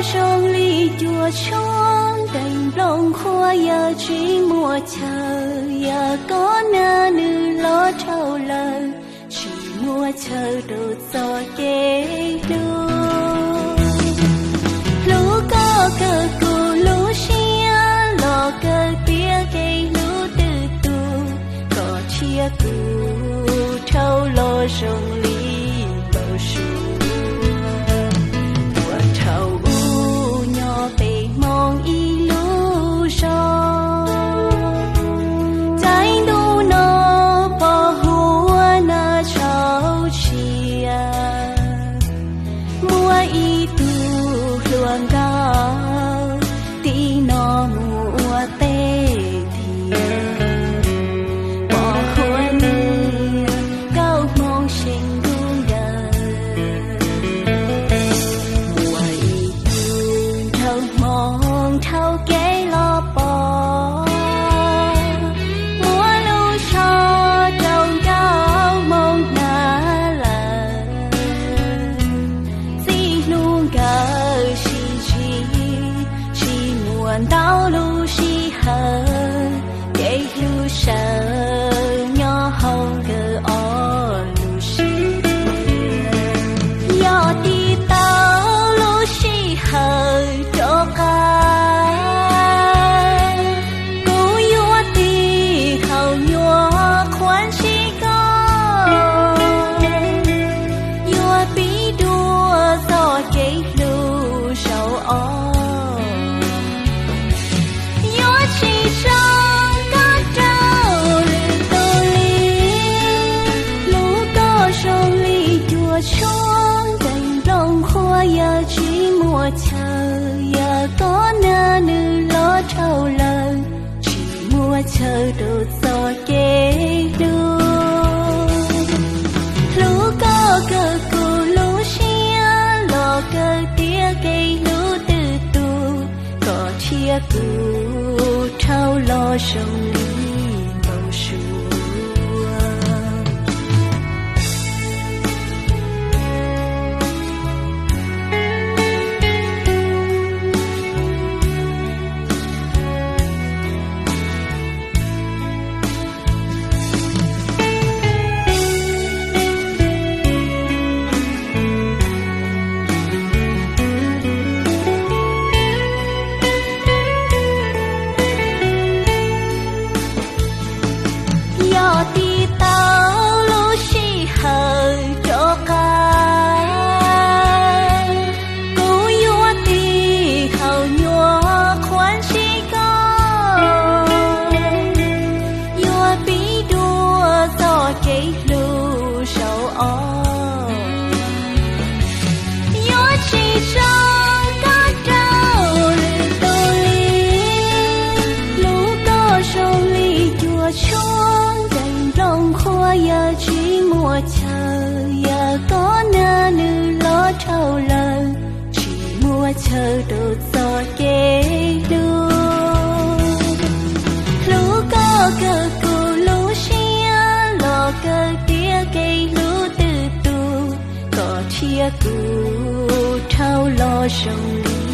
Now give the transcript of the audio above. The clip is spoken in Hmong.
zoo li cua tshuab ntees nplooj qhuav, yawg tsis muaj chaw, yawg koj nag nws los dhau lawm, tsis muaj chaw rau txoj kev hlub. Hlub koj kawg kuv lub siab, los kawg tiav kev hlub twj tus, koj thiab kuv dhau los zoo li npau suav. Puag thaum ub nyob peb hmoob ib lub zos, caij ntuj no pom huab nag tsaus tshiab, muaj ib tug hluas nkauj tim no mus ua teb tiag, pom huab niam nkauj hmoob seem ntuj nkawd, muaj ib tug nraug hmoob dhau kev los pom, muab lub tsho rau nkauj hmoob hnav lawm. Txij hnub nkawd sib ntsib, tsis muaj ntau lub sij hawm, kev hlub sawv nyob hauv nkawd ob lub siab. Yog tig tau lub sij hawm rov qab, kuv yuav tig haus nyuag qhuav ntsib koj, yuav pib dua txoj kev hlub zaum ob. Yuav tsis tso koj rau lwm tus li, hlub koj zoo li cua tshuab ntees nplooj qhuav, yawg tsis muaj chaw, yawg koj nag nws los dhau lawm, tsis muaj chaw rau txoj kev hlub. Hlub koj kawg kuv lub siab, los kawg tiav kev hlub twj tus, koj thiab kuv dhau los zoo li npau suav. Yog tig tau lub sij hawm rov qab, kuv yuav tig haus nyuag qhuav ntsib koj, yuav pib dua txoj kev hlub zaum ob. Yuav tsis tso koj rau lwm tus li, hlub koj zoo li cua tshuab ntees nplooj qhuav, yawg tsis muaj chaw, yawg koj nag nws los dhau lawm, tsis muaj chaw rau txoj kev hlub. Hlub koj kawg kuv lub siab, los kawg tiav kev hlub twj tus, koj thiab kuv dhau los zoo li